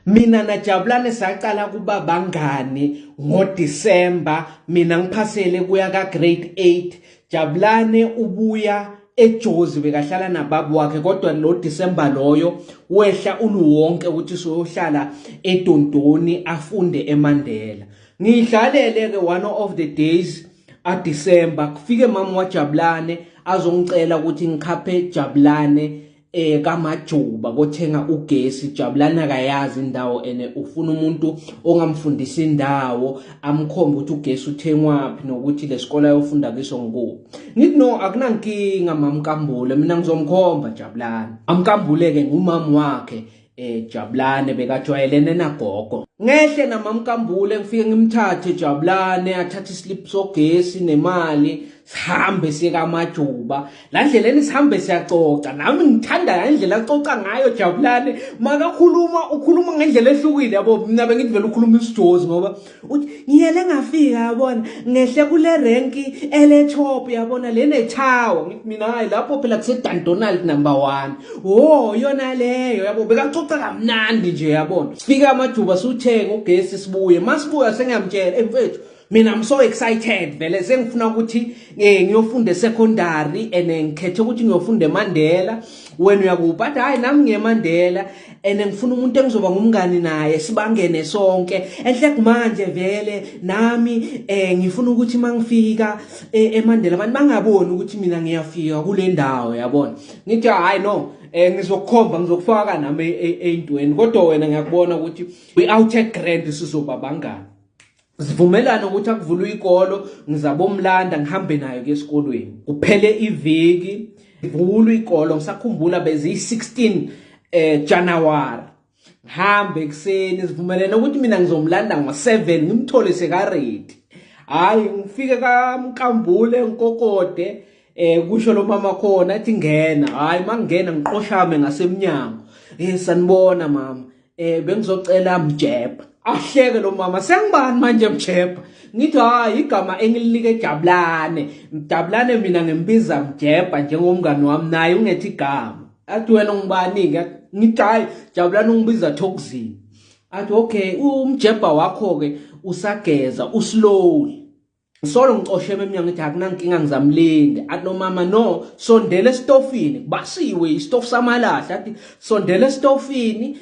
Mina naJabulane saqala kuba bangani ngoDisemba, mina ngiphasele kuya ka grade 8. Jabulane ubuya eJozi, bekahlala nababa wakhe, kodwa lo December loyo wehla uluwonke ukuthi soyohlala eDondoni afunde eMandela. Ngidlalele ke one of the days a December, kufike mama waJabulane azongicela ukuthi ngikhaphe Jabulane kaMajuba kothenga ugesi. Jabulani akayazi indawo ene ufuna umuntu ongamfundisa indawo, amkhombe ukuthi ugesi uthengwaphi nokuthi lesikole ayofunda kiso ngikuphi. Ngithi no, akunankinga mamkambule, mina ngizomkhomba Jabulani. Amkambule ke ngumama wakhe Jabulane, bekajwayelene nagogo. Ngehle namamkambule, ngifike ngimthathe Jabulane, athathe islip sogesi nemali, sihambe siye kaMajuba. La ndleleni sihambe siyacoca, nami ngithanda la ndlela acoca ngayo Jabulane. Makakhuluma ukhuluma ngendlela ehlukile yabo, mina bengithi vele ukhuluma isijozi ngoba uthi ngiyele ngafika yabona ngehle kule renki ele top yabona lene tower. Ngithi mina hayi, lapho phela kuse Dundonald number 1. Oh, yona leyo yabo, bekacoca kamnandi nje yabona. Sifika amajuba siwuthenga ugesi sibuye, masibuya sengiyamtshela, hey mfethu, mina I'm so excited vele, sengifuna ukuthi ngiyofunda secondary and ngikhethe ukuthi ngiyofunda eMandela. Wena uyakuphi? Athi hayi, nami ngiye eMandela and ngifuna umuntu engizoba ngumngani naye, sibangene sonke enhle kumanje vele nami ngifuna ukuthi mangifika eMandela abantu bangaboni ukuthi mina ngiyafika kule ndawo yabona. Ngithi hayi no, ngizokukhomba, ngizokufaka nami eyintweni, kodwa wena ngiyakubona ukuthi we out at grand, sizoba bangani. Sivumelana ukuthi akuvulwe ikolo ngizabomlanda ngihambe nayo ke esikolweni. Kuphele iviki ivulwe ikolo, ngisakhumbula beziyi-16 January. Ngihambe ekuseni, sivumelene ukuthi mina ngizomlanda ngo-7 ngimthole seka-ready. Hayi, ngifike kaMkambule ngikokode, kusho lo mama khona, athi ngena. Hayi, mangena ngiqoshame ngasemnyango. Sanibona mama, bengizocela Mjebha. Ahleke lo mama, sengibani manje Mjebha? Ngithi hayi, igama engilinike Jabulane, Mjabulane mina ngimbiza Mjebha njengomngani wami, naye ungethi igama. Athi wena ungibani ke? Ngithi hayi, Jabulane ungibiza Thokozini. Athi okay, umjebha wakho ke usageza uslowly. Solo ngicosheme emnyango, ngithi akunankinga ngizamlinda. Athi lo mama no, sondela esitofini, kubasiwe isitofu samalahle. Athi sondela esitofini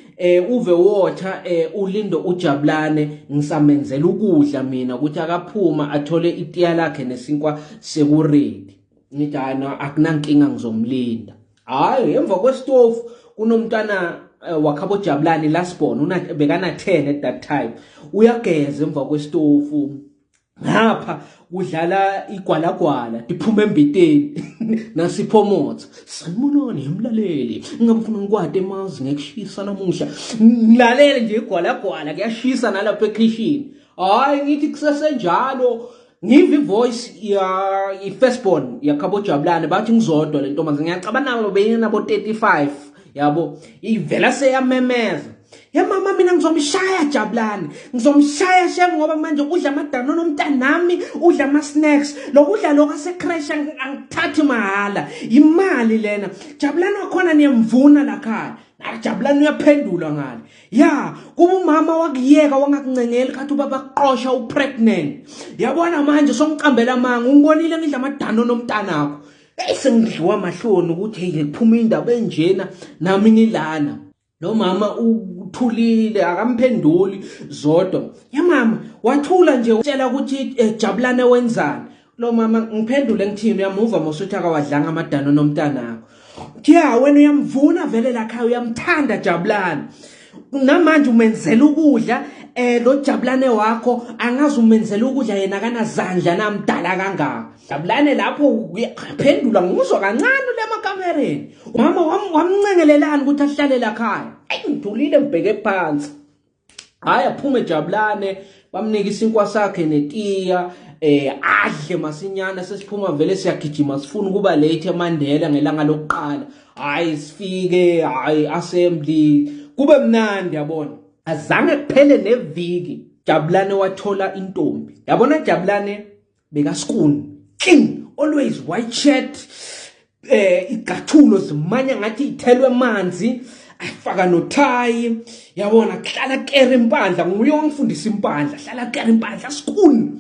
uve water ulindo uJabulane, ngisamenzela ukudla mina ukuthi akaphuma athole itiya lakhe nesinkwa sekuredi. Ngithi hayi no, akunankinga ngizomlinda. Hayi, emva kwesitofu kunomntwana wakhabo Jabulane last born, una bekana 10 at that time, uyageza emva kwesitofu. Ngapha kudlala igwalagwala diphuma embiteni nasiphomotha, sanibonani emlaleli, ngabe ufuna ngikwade emazi ngekushisa namuhla. Ngilalele nje igwalagwala, kuyashisa nalapha ekhishini. Hayi, ngithi kusesenjalo ngiva ivoice ya i-firstborn yakhabo Jabulane, bathi ngizodwa le ntombazane, ngiyacabana nabo benabo 35 yabo, ivela seyamemeza, ya mama, mina ngizomshaya Jabulane, ngizomshaya shem, ngoba manje udla amaDanone omntanami, udla ama-snacks, lokudla lokhu asecreche angithathi mahhala, imali lena. Jabulane wakhona niyamvuna lakhaya. Jabulane uyaphendula ngale, ya kuba umama wakuyeka wangakuncengeli khathi ubaba kuqosha upregnant, yabona manje songiqambela amanga, ungibonile ngidla amaDanone nomntanakho. Eyi, sengidliwa amahloni ukuthi hey, kuphuma indaba enjena nami ngilana. Lo mama uthulile, akamphenduli Zodwa. Ya mama wathula nje, utshela ukuthi Jabulane wenzani lo mama. Ngiphendule ngithini? Uyamuva mosuthi akawadlanga amaDanone nomntanakho. Ya wena uyamvuna vele lakhaya, uyamthanda Jabulane, namanje umenzela ukudla lo Jabulane wakho, angazi umenzela ukudla yena kanazandla namdala kangaka. Jabulane lapho uyaphendula, ngizwa kancane le makamereni, mama wamncengelelani ukuthi ahlale lakhaya? Ayi, ngithulile ngibheke phansi. Hayi, aphume Jabulane, bamnika isinkwa sakhe netiya adle masinyana. Sesiphuma vele siyagijima, sifuna ukuba late eMandela ngelanga lokuqala. Hayi, sifike, hayi, assembly kube mnandi yabona. Azange kuphele neviki Jabulane wathola intombi yabona. Jabulane bekaskun clean always, white shirt, igqathulo zimanya ngathi ithelwe amanzi. Afaka nothayi, yabona, kuhlala kere impandla, nguye owangifundisa impandla, hlala kere impandla skuni.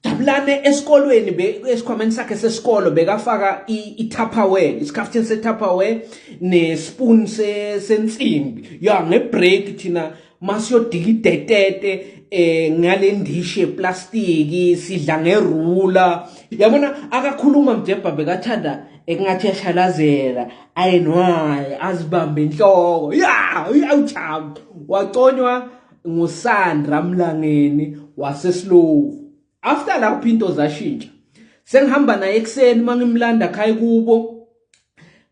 Jabulane esikolweni esikhwameni sakhe sesikolo bekafaka i-Tupperware, isikhaftini se-Tupperware nespoon sensimbi. Ya ngebreak thina masiyodika idetete ngale ndishi yeplastiki sidla ngerula. Yabona akakhuluma Mjebha bekathanda ekungathi yashalazela ayenwaye azibambe inhloko. Ya uyawuchama. Waconywa nguSandra Mlangeni waseSlovo. After lapho into zashintsha. Sengihamba naye ekuseni mangimlanda khaya kubo.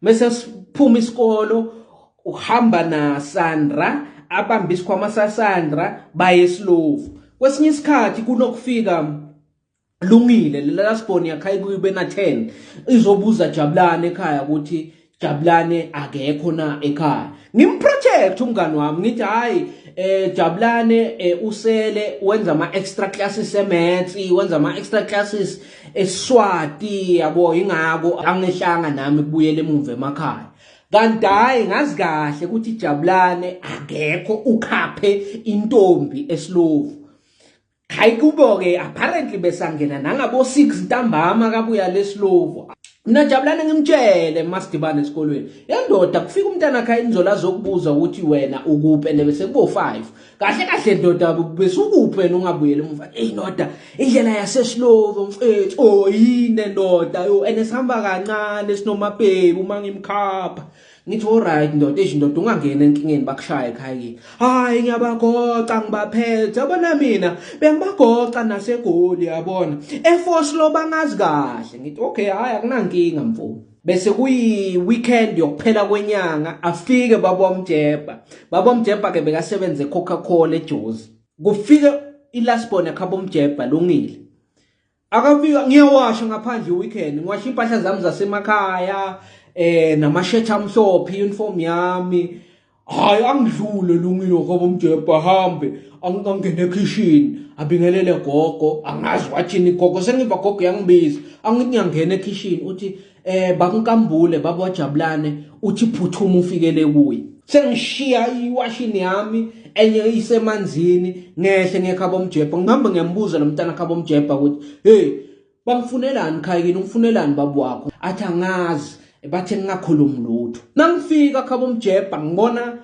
Mase siphuma isikolo uhamba na Sandra abambe isikhwama saSandra baye eSlovo. Kwesinye isikhathi kunokufika Lungile lela lasibhoni yakhaya kube na 10 izobuza Jabulane ekhaya ukuthi Jabulane akekho na ekhaya. Ngimprotect umngani wami ngithi hayi Jabulane usele wenza ama extra classes emaths, wenza ama extra classes eSwati yabo, ingako angehlanga nami kubuyele emuva emakhaya. Kanti hayi ngazi kahle ukuthi Jabulane akekho, ukhaphe intombi eSlovo. Hayi kubo ke apparently besangena nangabo 6 ntambama kabuya leSlovo. Mina Jabulane ngimtshele masidibane esikolweni. Yendoda kufika umntana khaya inzola azokubuza ukuthi wena ukuphi and bese kubo 5. Kahle kahle ndoda besukuphi wena ungabuyeli emuva. Ey ndoda indlela yaseSlovo mfethu oh yini ndoda yo and sihamba kancane sinomabhebi uma ngimkhapha. Ngithi alright ndoda, eish ndoda ungangena enkingeni bakushaye ekhaya kini. Hayi ngiyabagoca ngibaphethe. Yabona mina bengibagoca naseGoli yabona. EFoslo bangazi kahle. Ngithi okay hayi akunankinga mfo. Bese kuyi weekend yokuphela kwenyanga afike baba wamjebha. Baba wamjebha ke bekasebenza eCoca-Cola eJozi. Kufike ilasbon ekhabo mjebha lungile. Akafika ngiyawasha ngaphandle weekend, ngiwasha impahla zami zasemakhaya namashirt amhlophe, uniform yami. Hayi angidlule Lungile ngoba umjebha hambe angene ekhishini abingelele gogo, angazi wathini gogo, sengiva gogo yangibiza angithi ngiyangena ekhishini uthi bakunkambule baba wajabulane uthi phuthuma ufikele kuye. Sengishiya iwashini yami enye isemanzini ngehle ngekhabo mjebha, ngihamba ngiyambuza lo mntana khabo mjebha ukuthi hey bangifunelani khaya kini, ungifunelani baba wakho? Athi angazi, bathe ngingakhulumi lutho. Nangifika khabo mjebha ngibona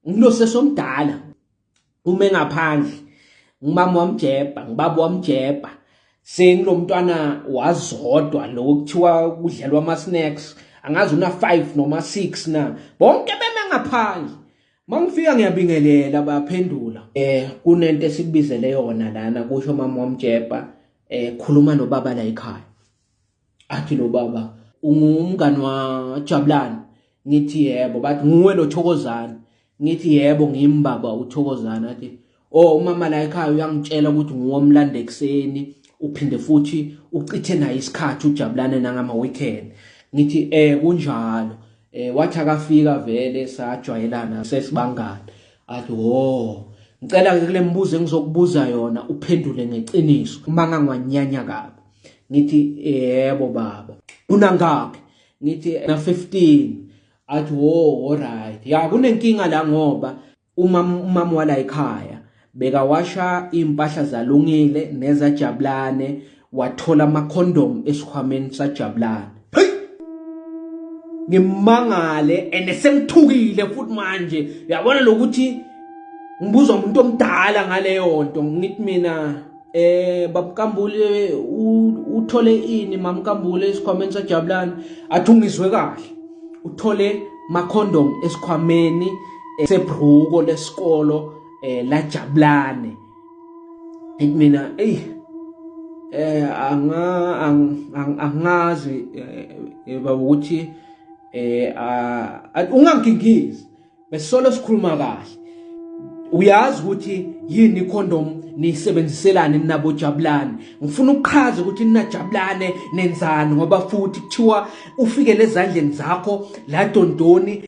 ngilosesi omdala ume ngaphandle, ngimama wamjebha ngibaba wamjebha, sengilomntwana wazodwa lo kuthiwa kudlalwa ama snacks, angazi una 5 noma 6 na, bonke beme ngaphandle. Mangifika ngiyabingelela bayaphendula. Kunento esikubizele yona lana, kusho mama wamjebha, khuluma nobaba la ekhaya. Athi lo baba ungumngani waJabulani, ngithi yebo. Bathi nguwe lo Thokozani, ngithi yebo ngimbaba uThokozani. Athi oh umama la ekhaya uyangitshela ukuthi nguwe omlanda ekuseni uphinde futhi uchithe naye isikhathi ujabulane nangama weekend. Ngithi kunjalo. Wathi akafika vele sajwayelana sesibangani. Athi oh ngicela ke kule mbuzo engizokubuza yona uphendule ngeqiniso uma ngangwanyanya kabi. Ngithi yebo baba. Unangaphi? Ngithi na 15. Athi oh alright. Ya kunenkinga la ngoba umama wala ekhaya bekawasha impahla zalungile nezajabulane, wathola ama-condom esikhwameni sajabulane. Hey! Ngimangale and sengithukile futhi manje. Uyabona lokuthi ngibuzwa umuntu omdala ngaleyo nto. Ngithi mina babukambule uthole ini mamkambule esikhwameni sajabulane? Athi ungizwe kahle, uthole ma-condom esikhwameni sebhruko lesikolo lajabulane. Ngithi mina eyi angazi baba ukuthi ungangigingizi, besisolo sikhuluma kahle. Uyazi ukuthi yini icondom niyisebenziselani nabo Jabulane? Ngifuna ukuchaza ukuthi ninajabulane nenzani, ngoba futhi kuthiwa ufike lezandleni zakho la dondoni.